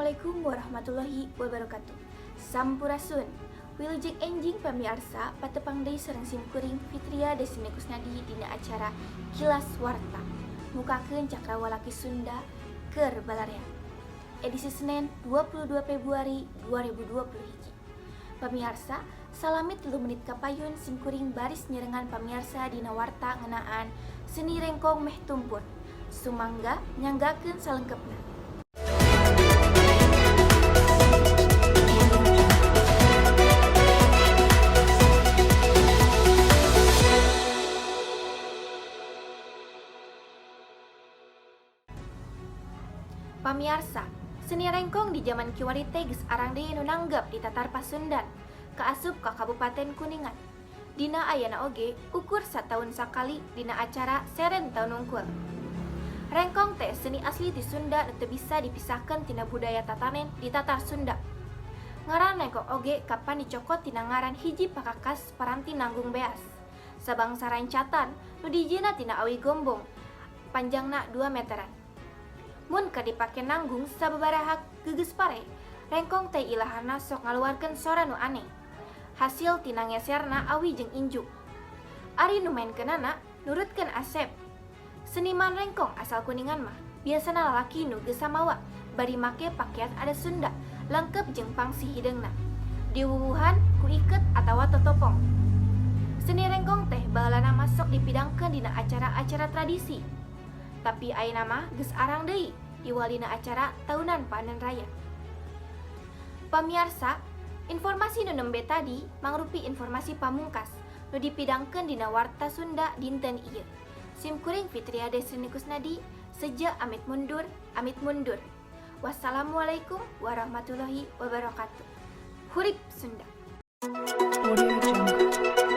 Assalamualaikum warahmatullahi wabarakatuh. Sampurasun. Wilujeng enjing pamiarsa, patepang deui sareng simkuring Fitria Desini Kusnadi dina acara Kilas Warta. Mukakeun cakrawala Sunda keur balarea. Edisi Senin 22 Februari 2020 hiji. Pamiarsa, salami 3 menit kapayun simkuring baris nyerengan pamiarsa dina warta ngeunaan seni rengkong meh tumpur. Sumangga nyanggakeun salengkepna. Pamiarsa, seni rengkong di jaman kiwari teh geus arang deui nu nanggap di Tatar Pasundan, kaasup ka Kabupaten Kuningan. Dina ayana oge ukur sataun sakali dina acara Seren Taun wungkul. Rengkong teh seni asli ti Sunda nu teu bisa dipisahkeun tina budaya tatanen di Tatar Sunda. Ngaran rengkong oge kapan dicokot tina ngaran hiji pakakas paranti nanggung beas. Sabangsa rancatan nu dijieunna tina awi gombong, panjangna 2 meteran. Mun keur dipake nanggung sababaraha gegeus pare, rengkong teh ilahana sok ngaluarkeun sora nu aneh. Hasil tina ngeserna awi jeung injuk. Ari nu maenkeunana nurutkeun Asep. Seniman rengkong asal Kuningan mah biasana lalaki nu geus samawa bari make pakaian adat Sunda lengkep jeung pangsi hideungna. Diwuwuhan ku iket atawa totopong. Seni rengkong teh baheulana mah sok dipidangkeun dina acara-acara tradisi. Tapi ayeuna mah geus arang deui iwal dina acara tahunan panen raya. Pamiarsa, informasi nu nembe tadi mangrupi informasi pamungkas nu dipidangkeun dina Warta Sunda dinten ieu. Sim kuring Fitria Desrini Kusnadi, seja amit mundur, amit mundur. Wassalamualaikum warahmatullahi wabarakatuh. Hurip Sunda. Audio Jungle.